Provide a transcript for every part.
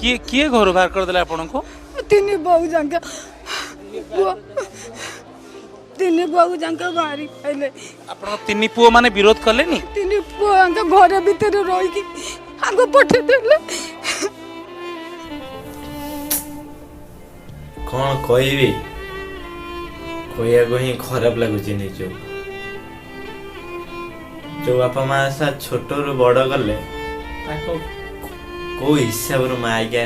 କିଏ କିଏ ଘରୁ ବାହାର କରିଦେଲେ ଆପଣଙ୍କୁ? ତିନି ବୋଉ ଯାଙ୍କ ପୁଅ, ତିନି ବୋଉ ଯାଙ୍କ ବାହାରି ଖାଇଲେ। ଆପଣଙ୍କ ତିନି ପୁଅ ମାନେ ବିରୋଧ କଲେନି? ତିନି ପୁଅ ଆଙ୍କ ଘର ଭିତରେ ରହିକି ଆଙ୍କୁ ପଠେଇଦେଲେ। କ'ଣ କହିବି, କହିବାକୁ ହିଁ ଖରାପ ଲାଗୁଛି ନିଜକୁ। ଯୋଉ ବାପା ମା ସା ଛୋଟରୁ ବଡ଼ କଲେ, ତାକୁ କୋଉ ହିସାବରୁ ମା ଆଜ୍ଞା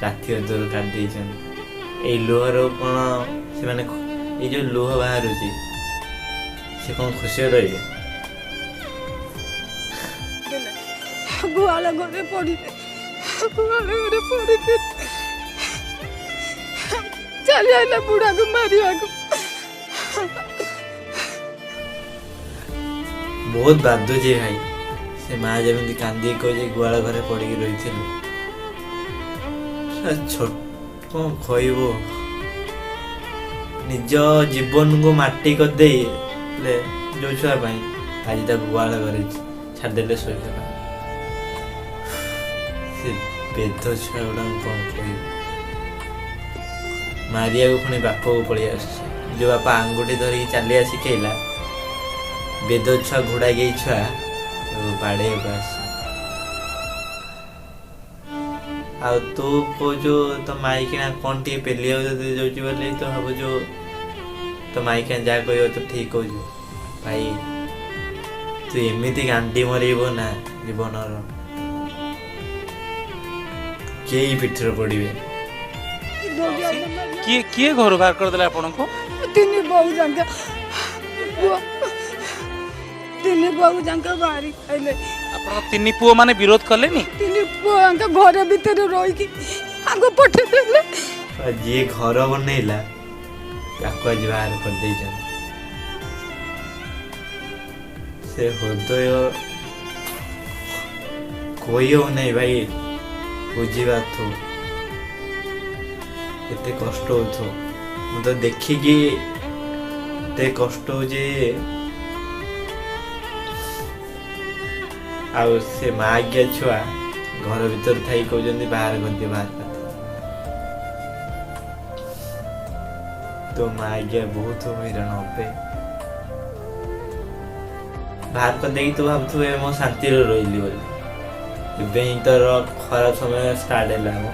ରାତି ଅଧରୁ କାଟି ଦେଇଛନ୍ତି। ଏଇ ଲୁହର କ'ଣ ସେମାନେ, ଏଇ ଯୋଉ ଲୁହ ବାହାରୁଛି, ସେ କ'ଣ ଖୁସିରେ ରହିବେ? ଗୁହାଳ ଘରେ ପଡ଼ିଲେ, ଗୁହାଳ ଘରେ ପଡ଼ିଥିଲେ, ଚାଲି ଆଇଲା ବୁଢ଼ାକୁ ମାରିବାକୁ। ବହୁତ ବାଧୁଛି ଭାଇ, ସେ ମା ଯେମିତି କାନ୍ଦିକି କହୁଛି ଗୁହାଳ ଘରେ ପଡ଼ିକି ରହିଥିଲୁ। ଛୋଟ କ'ଣ କହିବୁ, ନିଜ ଜୀବନକୁ ମାଟି କରିଦେଇ ହେଲେ ଯୋଉ ଛୁଆ ପାଇଁ, ଆଜି ତାକୁ ଗୁହାଳ ଘରେ ଛାଡ଼ିଦେଲେ ଶୋଇଗଲା। ସେ ବେଧ ଛୁଆ ଗୁଡ଼ାଙ୍କୁ କ'ଣ କହିବୁ? ମାରିବାକୁ ପୁଣି ବାପକୁ ପଳେଇ ଆସୁଛି। ଯୋଉ ବାପା ଆଙ୍ଗୁଠି ଧରିକି ଚାଲିବା ଶିଖେଇଲା, ବେଦ ଛୁଆ, ଘୋଡ଼ା ଗେଇ ଛୁଆ ବାଡ଼େଇବାକୁ ଆସୁଛି। ଆଉ ତୁ କହୁଛୁ ତୋ ମାଇକିନା କ'ଣ ଟିକେ ପେଲିବାକୁ ଯଦି ଯାଉଛି ବୋଲି ତୁ ଭାବୁଛୁ ତୋ ମାଇକିନା ଯାହା କହିବ ତୁ ଠିକ କହୁଛୁ। ଭାଇ, ତୁ ଏମିତି ଗାଣ୍ଡି ମରେଇବୁ ନା ଜୀବନର କେହି ପିଠିରେ ପଡ଼ିବେ। କିଏ କିଏ ଘରୁ ବାହାର କରିଦେଲେ ଆପଣଙ୍କୁ? ତିନି ବୋଉ ଯାଙ୍କ ପୁଅ, ତିନି ବୋଉ ଯାଙ୍କ ବାହାରି ଖାଇଲେ। ଆପଣଙ୍କ ତିନି ପୁଅ ମାନେ ବିରୋଧ କଲେନି? ତିନି ପୁଅ ଆଙ୍କ ଘର ଭିତରେ ରହିକି ଆଙ୍କୁ ପଠେଇଦେଲେ। ଯିଏ ଘର ବନେଇଲା ତାକୁ ଆଜି ବାହାର କରିଦେଇଛନ୍ତି। ସେ ହୃଦୟ କହି ହଉନାହିଁ ଭାଇ, ବୁଝିପାରୁଥିବ କେତେ କଷ୍ଟ ହଉଥିବ। ମୁଁ ତ ଦେଖିକି ଏତେ କଷ୍ଟ ହଉଛି। ଆଉ ସେ ମା ଆଜ୍ଞା ଛୁଆ ଘର ଭିତରେ ଥାଇ କହୁଛନ୍ତି ବାହାର କରିଦିଅ, ବାହାର କରିଦିଅ। ତୋ ମା ଆଜ୍ଞା ବହୁତ ହଇରାଣ ହେବେ। ବାହାର କରିଦେଇକି ତୁ ଭାବୁଥିବୁ ଏବେ ମୁଁ ଶାନ୍ତିରେ ରହିଲି ବୋଲି। ଏବେ ହିଁ ତୋର ଖରାପ ସମୟ ଷ୍ଟାର୍ଟ ହେଲା। ଆମ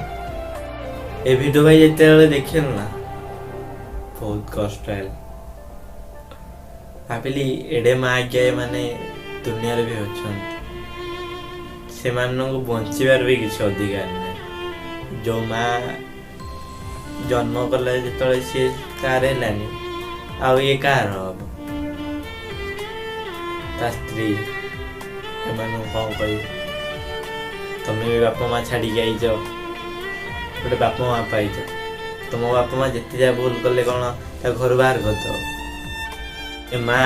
ଏ ଭିଡ଼ିଓ ଭାଇ ଯେତେବେଳେ ଦେଖିଲୁ ନା, ବହୁତ କଷ୍ଟ ହେଲା। ଭାବିଲି ଏଡ଼େ ମା ଆଜ୍ଞା ମାନେ ଦୁନିଆରେ ବି ଅଛନ୍ତି, ସେମାନଙ୍କୁ ବଞ୍ଚିବାର ବି କିଛି ଅଧିକାର ନାହିଁ। ଯୋଉ ମା ଜନ୍ମ କଲା ଯେତେବେଳେ ସିଏ କାହାର ହେଲାନି, ଆଉ ଇଏ କାହାର ହବ? ତା ସ୍ତ୍ରୀ ଏମାନଙ୍କୁ କ'ଣ କହିବ? ତମେ ବି ବାପା ମା ଛାଡ଼ିକି ଆଇଛ, ଗୋଟେ ବାପା ମା ପାଇଛ। ତମ ବାପା ମା ଯେତେ ଯାହା ଭୁଲ କଲେ କ'ଣ ତା ଘରୁ ବାହାର କରିଦବ? ଏ ମା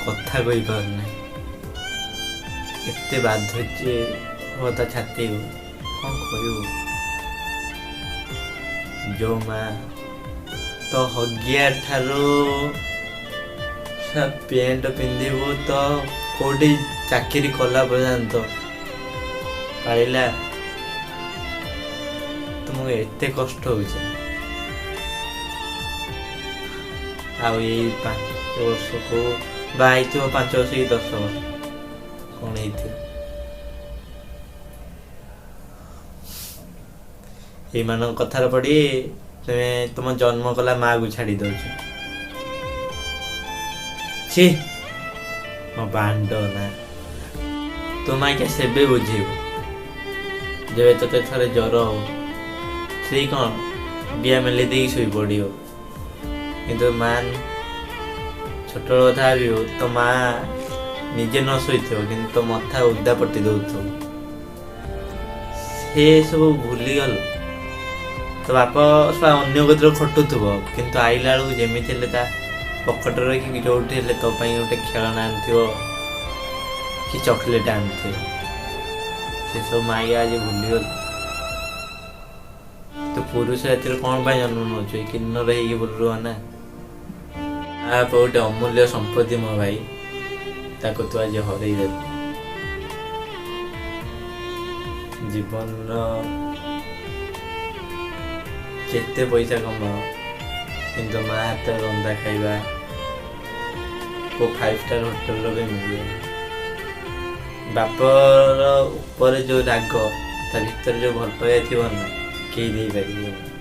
କଥା କହିପାରୁନାହିଁ, ଏତେ ବାଧୁଛି ତା ଛାତିକୁ, କ'ଣ କହିବୁ? ଯୋଉ ମା ତ ହଗିଆ ଠାରୁ ପ୍ୟାଣ୍ଟ ପିନ୍ଧିବୁ ତ କୋଉଠି ଚାକିରି କଲା ପର୍ଯ୍ୟନ୍ତ ପାଳିଲା, ତୁମକୁ ଏତେ କଷ୍ଟ ହଉଛି। ଆଉ ଏଇ 5 ବର୍ଷକୁ ବା ହେଇଥିବ, 5 ବର୍ଷ କି 10 ବର୍ଷ କ'ଣ ହେଇଥିବ। ଏଇମାନଙ୍କ କଥାରେ ପଡ଼ି ତୁମେ ତୁମ ଜନ୍ମ କଲା ମାଆକୁ ଛାଡ଼ି ଦଉଛ। ଛି, ମୋ ବାଣ୍ଡ ନା। ତୋ ମା କିଏ ସେବେ ବୁଝେଇବ ଯେବେ ତୋତେ ଥରେ ଜ୍ୱର ହବ। ସ୍ତ୍ରୀ କ'ଣ ବିଆ ମେଲି ଦେଇକି ଶୋଇପଡ଼ିବ, କିନ୍ତୁ ମା ଛୋଟବେଳ କଥା ଭାବିବ, ତୋ ମା ନିଜେ ନ ଶୋଇଥିବ କିନ୍ତୁ ତୋ ମଥା ଓଦା ପଟି ଦଉଥିବ। ସେ ସବୁ ଭୁଲିଗଲ। ତୋ ବାପ ଅନ୍ୟ କତିରେ ଖଟୁଥିବ, କିନ୍ତୁ ଆଇଲା ବେଳକୁ ଯେମିତି ହେଲେ ତା ପକେଟରେ ରଖିକି ଯୋଉଠି ହେଲେ ତୋ ପାଇଁ ଗୋଟେ ଖେଳନା ଆଣିଥିବ କି ଚକୋଲେଟ୍ ଆଣିଥିବ। ସେ ସବୁ ମାଇଆ ଆଜି ଭୁଲିଗଲୁ। ତୁ ପୁରୁଷ ଜାତିରେ କ'ଣ ପାଇଁ ଜନ୍ମ ନେଉଛୁ? ଏଇ କିନ୍ନର ହେଇକି ବୁଲୁବ ନା? ଆ ଗୋଟେ ଅମୂଲ୍ୟ ସମ୍ପତ୍ତି ମୋ ଭାଇ, ତାକୁ ତୁ ଆଜି ହରେଇ ଦେଲୁ। ଜୀବନର ଯେତେ ପଇସା କମାଅ, କିନ୍ତୁ ମା ହାତ ରନ୍ଧା ଖାଇବା କେଉଁ ଫାଇଭ୍ ଷ୍ଟାର୍ ହୋଟେଲର ବି ମିଳିବନି। ବାପର ଉପରେ ଯେଉଁ ରାଗ, ତା ଭିତରେ ଯେଉଁ ଭଲ ପାଇବା ଥିବ ନା, କେହି ଦେଇପାରିବେନି।